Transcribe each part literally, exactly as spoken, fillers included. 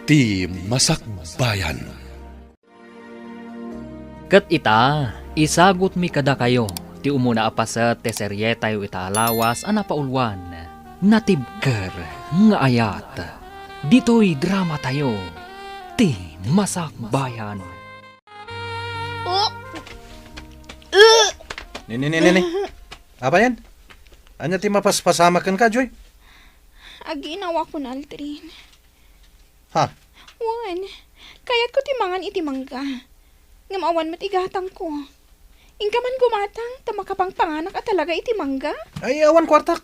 Ti Masakbayan. Ket ita, isagutmi kadakayo ti umuna a paset ti serietayo ita a lawas a napauluan, Natibker nga Ayat. Ditoy dramatayo, Ti Masakbayan. Oh! Uh! Ni, ni, ni, ni, ni. Apayen? Ania ti mapaspasamak kenka, Joy? Aginawakon, Aldrin. Ha? Wen, kayatko ti mangan iti mangga. Ngem awan met igatangko. Inka man gumatang, ta makapangpanganak a talaga iti mangga. Ay, awan kuartak.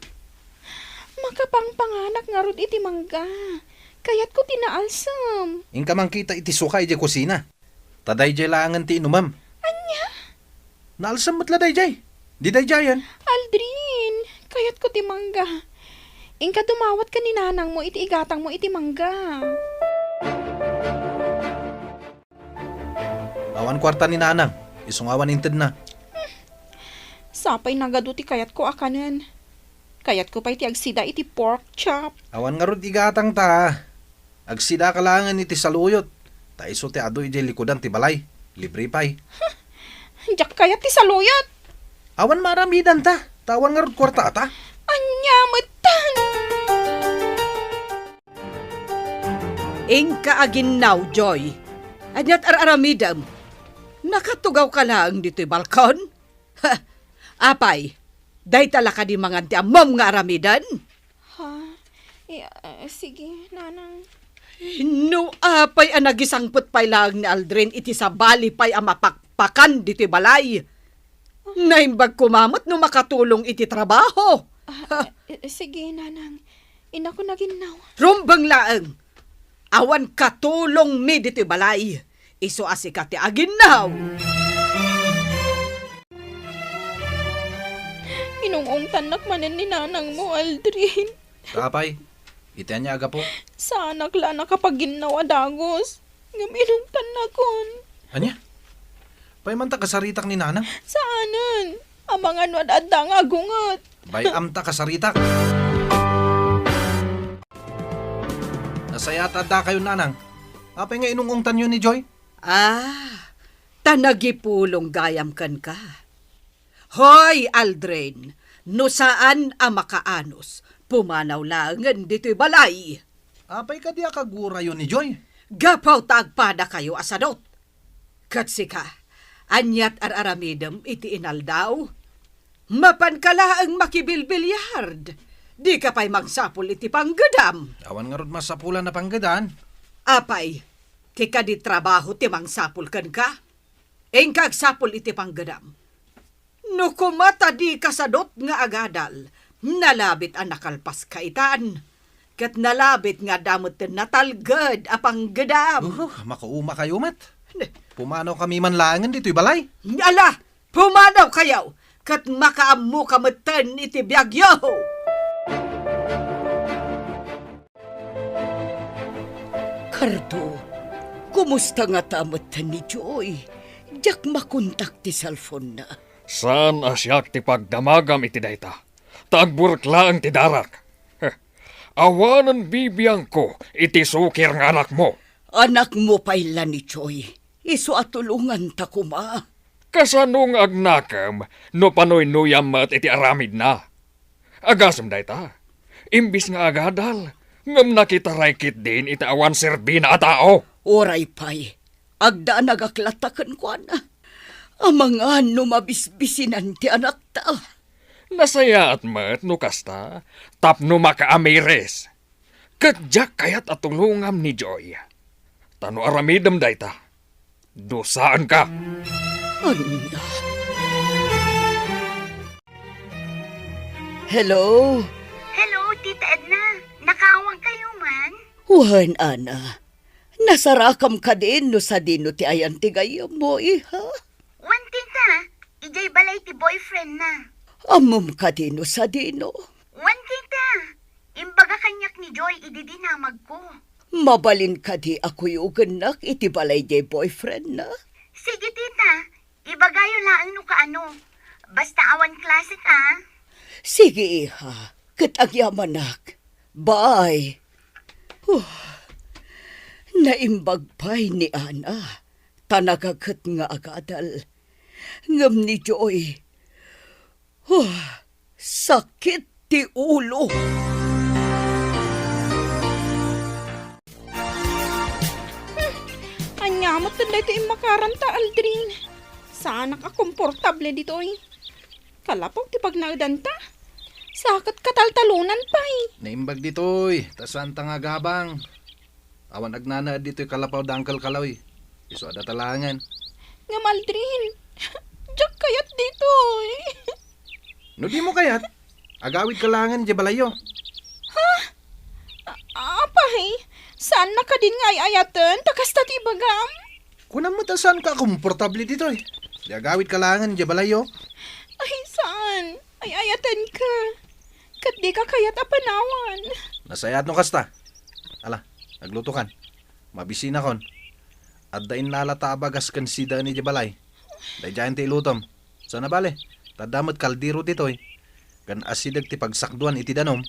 Makapangpanganak ngarud iti mangga. Kayatko ti naalsem. Inka mangkita iti suka idiay kusina. Ta daydiay laengen ti inumem. Ania? Naalsem met la daydiay. Di daydiayen. Aldrin, kayatko ti mangga. Inka dumawat ken ni nanangmo iti igatangmo iti mangga. Awan kuarta ni nanang. Isu nga awan intedna. Sapay nagadu ti kayatko a kanen. Kayatko pay ti agsida iti pork chop. Awan ngarud igatangta. Agsidaka laengen iti saluyot, ta isu ti adu idiay likudan ti balay. Libre pay. Diak kayat ti saluyot. Awan maaramidanta, ta awan ngarud kuartata. Ania metten? Inka aginnaw, Joy. Aniat ar-aramidem? Nakatugawka laeng ditoy balkon? Ha, apay, dayta la kadi mangan ti ammom nga aramiden? Ha? Eh, ah, sige, nanang. No apay a nagisangpet pay laeng ni Aldrin iti sabali pay a mapakpakan ditoy balay. Naimbag koma met no makatulong iti trabaho. Ah, eh, sige, nanang. Inako naginnaw. Rumbeng laeng. Awan katulongmi ditoy balay. Isu a sika ti aginnaw. Inung-ungtannak manen ni nanangmo, Aldrin. Apay, iti ania a gapu? Saanak la a nakapaginnaw a dagus. Ngem inungtannakon. Ania? Apay man ta kasaritak ni nanang? Saanen. Amangan no ad-adda nga agunget. Bay-am ta kasaritak. Nasayaat a addakayo, nanang. Apay nga inung-ungtanyo ni Joy? Ah, ta nagipulong gayam kenka. Hoy, Aldrin, no saan a makaanus, pumanaw laengen ditoy balay. Apay kadi a kagurayo ni Joy? Gapu ta agpadakayo a sadut. Ket sika, aniat ar-aramidem iti inaldaw? Mapanka laeng makibilbiliard. Dika pay mangsapul iti panggedam. Awan ngarud masapulan a panggedan. Apay, ti kadi trabaho ti mangsapul kenka? Inka agsapul iti panggedam. No koma ta dika sadut nga agadal, nalabit a nakalpaska itan. Ket nalabit nga adda metten natalged a panggedam. Uh, makaumakayo met. Ne. Pumanawkami man laengen ditoy balay. Ala, pumanawkayo, ket makaammoka metten iti biagyo. Cardo, kumusta ngata metten ni Joy? Diak makontak ti cellphone-na. Saan a siak ti pagdamagam iti dayta, ta agburek laeng ti darak. Heh, awanen bibiangko iti sukir nga anakmo. Anakmo pay la ni Joy. Isu a tulonganta koma. Kasano nga agnakem no panuynuyam met iti aramidna? Agasem dayta, imbis nga agadal, ngem nakitaray ketdin iti awan serbina a tao. Uray pay, agdanagak latta kenkuana. Amangan no mabisbisinan ti anakta. Nasayaat met no kasta, tapno makaamiris. Ket diak kayat a tulongam ni Joy. Ta no aramidem dayta, dusaenka. Ania? Hello? Hello, Tita Edna. Nakaawangkayo man? Wen, Ana. Nasarakam kadin no sadino ti ayan ti gayyemmo, iha? Wen, Tita. Idiay balay ti boyfriend-na. Ammom kadin no sadino? Wen, Tita. Imbaga kaniak ni Joy idi dinamagko. Mabalin kadi a kuyogennak iti balay diay boyfriend-na? Sige, Tita. Ibagayo laeng no kaano. Basta awan klasek, a. Sige, iha. Ket agyamanak. Bye. Huh. Naimbag pay ni Ana, ta nagaket nga agadal. Ngem ni Joy, huh, sakit ti ulo. Hmm, ania met daytoy immakaranta, Aldrin? Saanak a komportable ditoy. Kalapaw ti pagnaedanta. Sa ket kataltalonan pay. Naimbag ditoy, ta saanta nga agabang. Awan agnanaed ditoy kalapaw da Uncle Kaloy. Isu a data laengen. Ngem Aldrin, diak kayat ditoy. No dimo kayat, agawidka laengen idiay balayyo. Ha? A-, apay, saan na kadin nga ay-ayaten ta kasta ti ibagam? Kunam met a saanka a komportable ditoy. Di agawidka laengen idiay balayyo. Ay, saan? Ay-ayatenka. Ket dika kayat a panawan. Nasayaat no kasta. Ala, aglutokan. Mabisinakon. Adda innalata a bagas ken sidaen idiay balay. Daydiayen ti ilutom. Saan a bale, ta adda met kaldero ditoy. Ken asideg ti pagsakduan iti danum.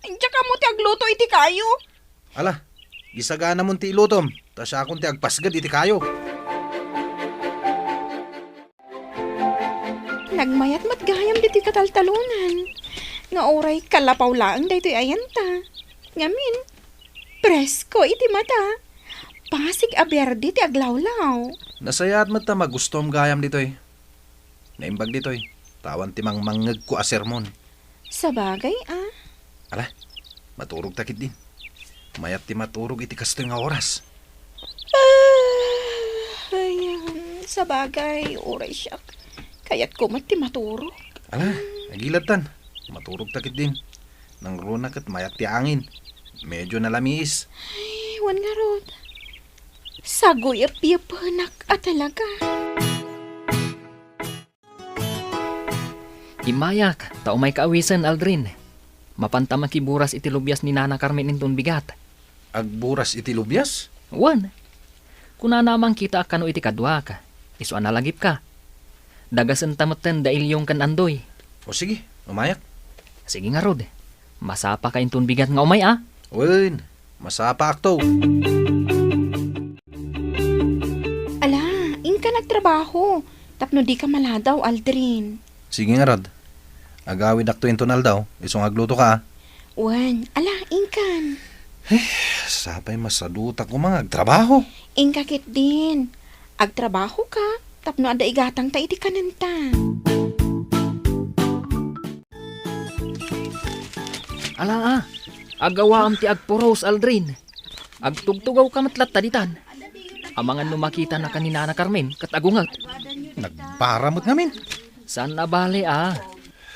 Diak ammo ti agluto iti kayo. Ala, isaganamon ti ilutom, ta siakon ti agpasged iti kayo. Nagmayat met gayam ditoy kataltalonan, nga uray kalapaw laeng daytoy ayanta. Ngamin, presko iti mata. Pasig a berde ti aglawlaw. Nasayaat met ta magustuam gayam ditoy. Naimbag ditoy, ta awan ti mangmangngegko a sermon. Sabagay, a. Ala, maturog ta ketdin. Mayat ti maturog iti kastoy nga oras. Ah, ay, um, sabagay, uray siak. Kayatko met ti maturog. Ala, agilad tan. Maturog ta ketdin. Nangruna ket mayat ti angin. Medyo nalamiis. Ay, wen ngarud. Saguyep-yepenak a talaga. Immayak, ta umayka awisen, Aldrin. Mapanta makiburas iti lubias ni Nana Carmen inton bigat. Agburas iti lubias? Wen. Kunana a mangkitaak kano iti kaduak. Isu a nalagipka. Dagasenta metten da Ilyong ken Andoy. O sige, umayak. Sige ngarud. Masapaka inton bigat nga umay, a? Wen, masapaakto. Ala, inka nagtrabaho. Tapno dika maladaw, Aldrin. Sige ngarud. Agawidakto inton aldaw, isu nga aglutoka, a? Wen, ala, inkan. Eh, sapay masadutak koma nga agtrabaho. Inka ketdin. Agtrabahoka, tapno adda igatangta iti kanenta. Ala, a, agawaam ti agpuros, Aldrin. Agtugtugawka met latta ditan. Amangan no makitanaka ni Nana Carmen ket agunget. Nagbara met ngamin. Saan a bale, a.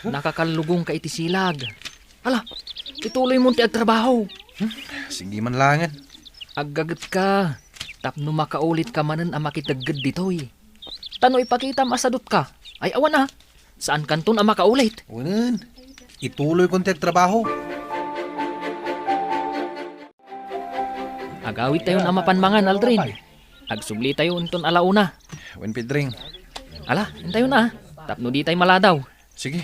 Nakakallugongka iti silag. Ala, ituloymon ti agtrabaho. Hmm, sige man laengen. Aggagetka, tapno makaulitka manen a makitegged ditoy. Ta no ipakitam a sadutka, ay awan a, saankanton a makaulit. Wen, ituloykon ti agtrabaho. Agawidtayon a mapan mangan, Aldrin. Agsublitayo inton ala una. Wen, Pedring. Ala, intayon a, tapno ditay maladaw. Sige.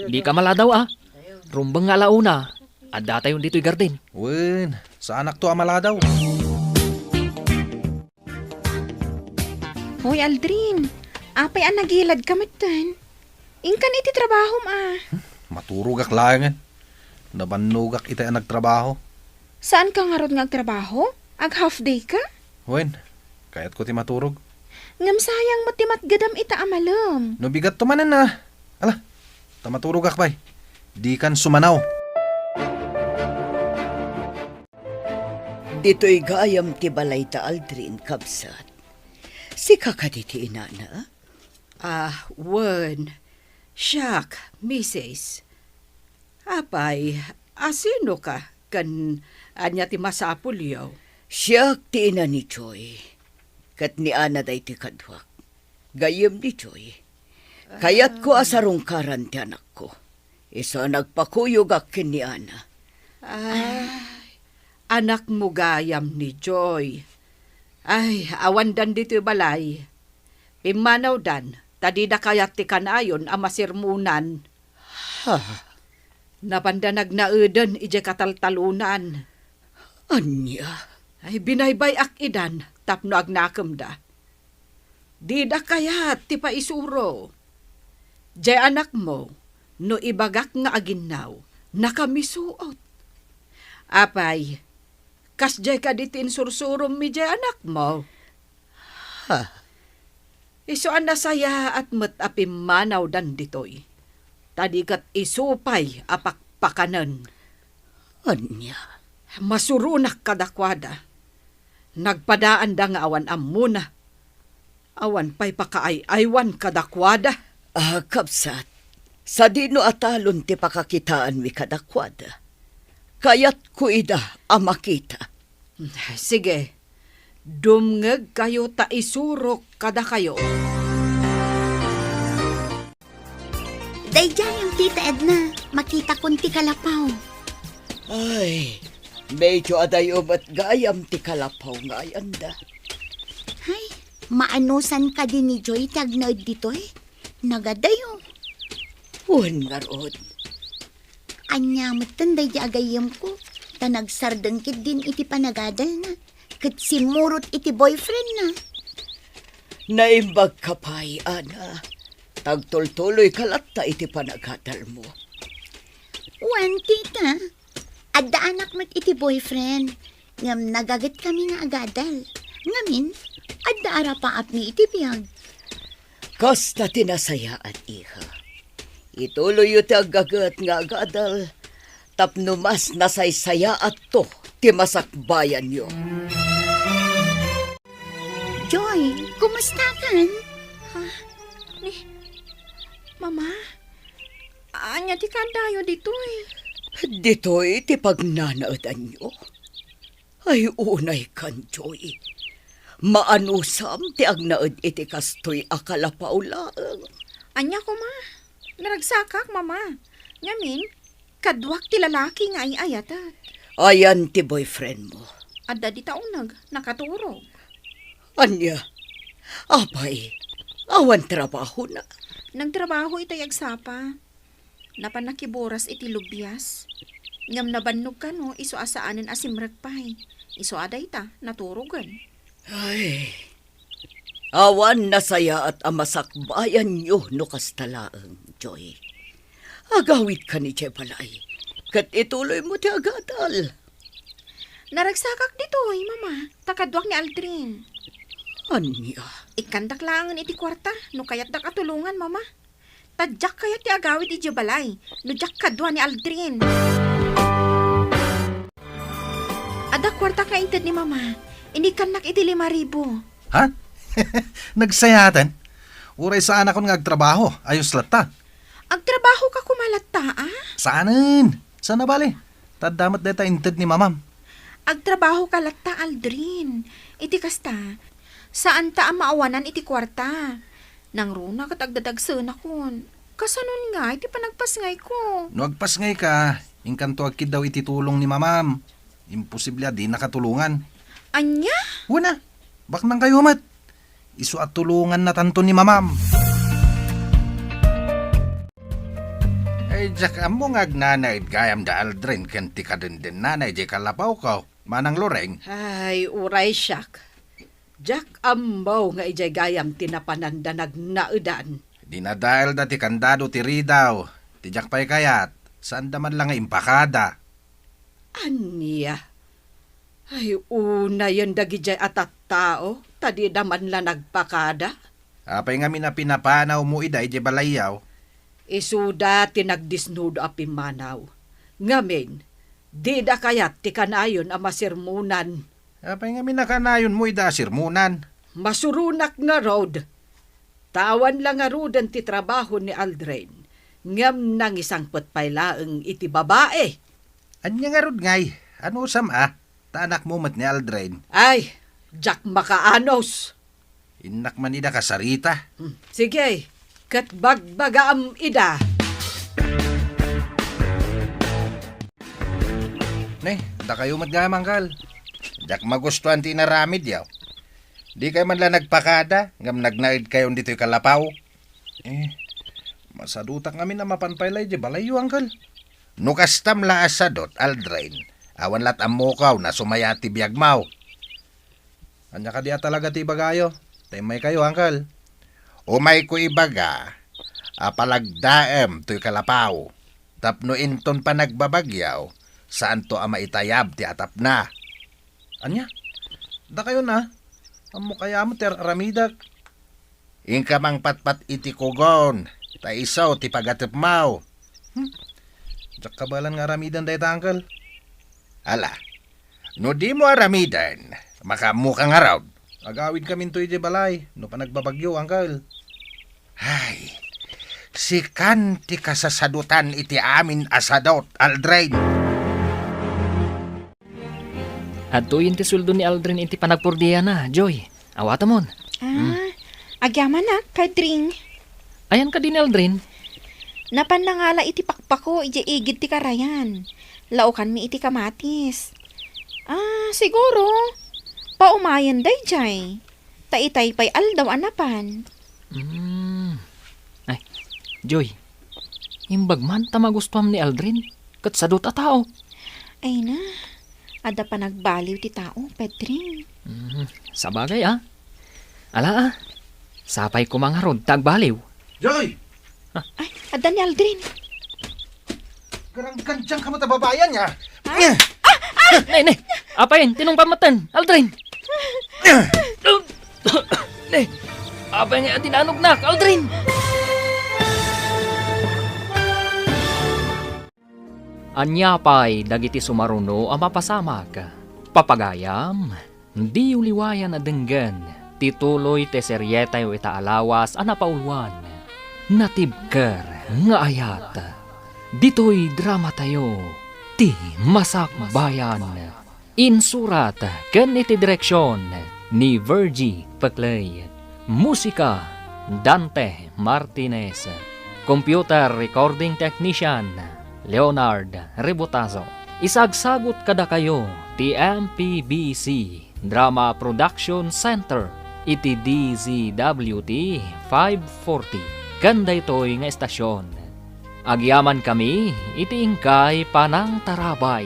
Dika maladaw, a. Rumbeng nga ala una, addatayon ditoy garden. Wen, saanakto a maladaw. Hoy, Aldrin, apay a nagiladka metten? Inkan iti trabahom, a. Hmm, maturogak laengen. Nabannogak iti a nagtrabaho. Saanka ngarud nga agtrabaho? Ag-half day ka? Wen, kayatko ti maturog. Ngem sayang met ti matgedam ita a malem. No bigatto manen, a. Ala, ta maturogak pay. Dikan sumanaw. Ditoy gayam ti balay da Aldrin, kabsat. Sika kadi ti inana? Ah, wen. Siak, misis. Apay, asinoka ken ania ti masapulyo? Siak ti ina ni Joy, ket ni Ana daytoy kaduak. Gayyem ni Joy, kayatko a sarungkaran ti anakko. Isu a nagpakuyogak ken ni Ana. Ay, anakmo gayam ni Joy. Ay, awandan ditoy balay. Pimmanawdan, ta dida kayat ti kanayon a masermonan. Ha? Napanda nagnaeden idiay kataltalonan. Ania? Ay, binaybay-ak idan tapno agnakemda. Dida kayat ti paisuro. Diay anakmo, no ibagak nga aginnaw, nakamisuot. Apay, kasdiay kadi ti insursurommi diay anakmo? Ha? Isu a nasayaat met a pimmanawdan ditoy. Ta di ket isu pay a pakpakanen. Ania? Masuronak kadakuada. Nagpadaanda nga awan ammona. Awan pay pakaay-aywan kadakuada. Ah, kabsat, sadino a talon ti pakakitaanmi kadakuada? Kayatko ida a makita. Sige, dumngegkayo ta isurok kadakayo. Daydiay, Tita Edna, makitakon ti kalapaw. Ay, medyo adayo met gayam ti kalapaw nga ayanda. Ay, maanusan kadi ni Joy ti agnaed ditoy? Nagadayo. Wen ngarud. Ania metten daydi a gayyemko, ta nagsardeng ketdin iti panagadalna, ket simmurot iti boyfriendna. Naimbagka pay, Ana. Tagtultuloyka latta iti panagadalmo. Wen, tita. Adda anak met iti boyfriend, ngem nagagetkami nga agadal. Ngamin, adda arapaapmi iti biag. Kasta ti nasayaat, iha. Ituloyyo ti aggaget nga agadal tapno mas nasaysayaatto ti masakbayanyo. Joy, kumustakan? Ha? Ni, Mama? Ania ti kaadayo ditoy? Ditoy ti pagnanaedanyo? Ay, unaykan, Joy. Maanusam ti agnaed iti kastoy a kalapaw laeng. Ania koma? Naragsakak, Mama. Ngamin, kaduak ti lalaki nga ay-ayatek. Ayan ti boyfriendmo? Adda dita uneg, nakaturog. Ania? Apay, awan trabahona? Nagtrabaho itay agsapa. Napan nakiburas iti lubias. Ngem nabannog kano isu a saanen a simrek pay. Isu a dayta, naturogen. Ay, awan nasayaat a masakbayanyo no kasta laeng, Joy. Agawidka idiay balay, ket ituloymo ti agadal. Naragsakak ditoy, Mama, ta kaduak ni Aldrin. Ania? Ikkandak laengen iti kuarta no kayatdak a tulongan, Mama. Ta diak kayat ti agawid idiay balay no diak kadua ni Aldrin. Adda kuarta nga inted ni Mama. Inikkannak iti lima ribu. Ha? Nagsayaten? Uray saanakon nga agtrabaho, ayos latta. Agtrabaho ka koma latta, a? Saanen? Saan a bale? Ta adda met dayta inted ni Mamam. Agtrabaho ka latta, Aldrin. Iti kasta, saanta a maawanan iti kuarta. Nangruna ket agdadagsenakon. Kasanon ngay ti panagpasngayko? No agpasngayka, inkanto agkiddaw iti tulong ni Mamam. Imposible a dinaka tulongan. Ania? Wen a, baknangkayo met. Isu a tulongannatanto ni Mamam. Ay, diak ammo nga agnanaed gayam da Aldrin ken ti kadendennana idiay kalapawko, Manang Loreng. Ay, uray siak. Diak ammo nga idiay gayam ti napananda nagnaedan. Dinadaelda ti kandado ti ridaw. Ti diak pay kayat, saanda man la nga impakada. Ania? Ay, unayen dagidiay a tattao, ta dida man la nagpakada. Apay ngamin a pinapanawmo ida idiay balayyo? Isuda ti nagdisnudo a pimmanaw. Ngamin, dida kayat ti kanayon a masermonan. Apay ngamin a kanayonmo ida a sermonan? Masuronak ngarud. Ta awan la ngaruden ti trabaho ni Aldrin, ngem nangisangpet pay laeng iti babai. Ania ngarud ngay? Anusam a? Ta anakmo met ni Aldrin. Ay, diak makaanus. Innak man ida kasarita. Hmm, sige, ket bagbagaam ida. Ne, dakayo met gayam, Angkal. Diak magustuan ti inaramidyo. Dikay man la nagpakada, ngem nagnaedkayon ditoy kalapaw. Eh, masadutak ngamin a mapan pay la idiay balayyo, Angkal. No kastam la a sadut, Aldrin, Awan lat ammokaw no sumaya ti biagmo. Ania kadi a talaga ti ibagayo? Ta immaykayo, Uncle. Umayko ibaga a palagdaem toy kalapaw tapno inton panagbabagyo, saanto a maitayab ti atapna. Ania? Dakayo na? Ammok aya met ti ar-aramidek. Inka mangpatpat iti kugon, ta isu ti pagatepmo. Hmm. Diak kabaelan nga aramiden dayta, Uncle. Ala, no dimo aramiden, makaammoka ngarud. Agawidkaminto idiay balay, no panagbabagyo, Uncle. Ay, sikan ti kasasadutan iti amin a sadut, Aldrin. Adtoyen ti sueldo ni Aldrin iti panagpurdiana, Joy. Awatamon. Ah, agyamanak, Pedring. Ayan kadi ni Aldrin? Napan nangala iti pakpako idiay igid ti karayan. Laokanmi iti kamatis. Ah, siguro, paumayen daydiay. Ta itay pay aldaw a napan. Mm. Ay, Joy, imbag man ta magustuam ni Aldrin, ket sadut a tao. Ay na, adda panagbaliw ti tao, Pedring. Mm, sabagay, ah. Ala, ah. Sapay koma ngarud ta agbaliw. Joy! Ay, adda ni Aldrin. Garanggandiang ka met a babayan, ya. Ha? Ne, ne. Apay, tinungpam metten, Aldrin. Ne. Apay nga dinanognak, Aldrin. Ania pay dagiti sumaruno a mapasamak? Papagayam, diyo liwayan a denggen ti tuloy ti serietayo ita a lawas a napauluan, Natibker nga Ayat. Ditoy dramatayo, ti Masakbayan. Insurat ken iti direksion ni Virgie Peclay. Musika, Dante Martinez. Computer recording technician, Leonard Rebotazo. Isagsagut kadakayo ti M P B C Drama Production Center iti D Z W T five forty ken daytoy nga estasion. Agyamankami iti inkay panangtarabay.